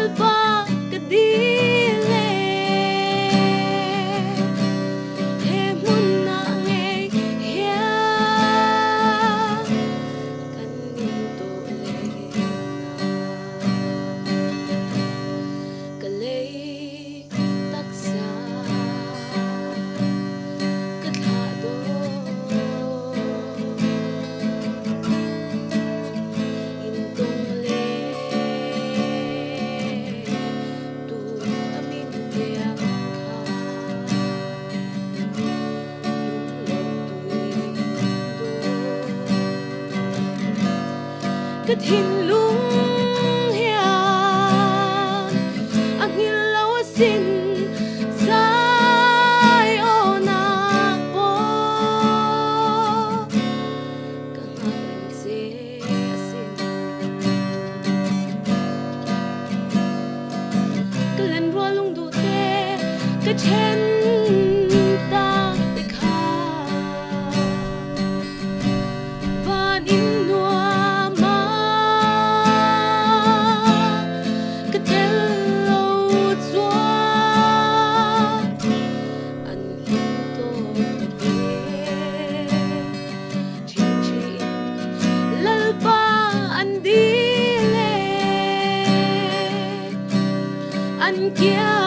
Lalpa ka dil e. He hmunah ngei hian kan intawh lehna ka lei taksa ka thlah dawn. Intawng leh tur a min pe ang kha lungloh tui dawn. Ka thinlung hian a nghilh lo asin zai awnak pawh ka nghak reng che asin. Ka len rual lung duh te ka then tak te kha. Van in nuam a ka tel lo chuan an hlim tawk ve. Ṭhingṭhi in Lalpa an dil e, an kiang.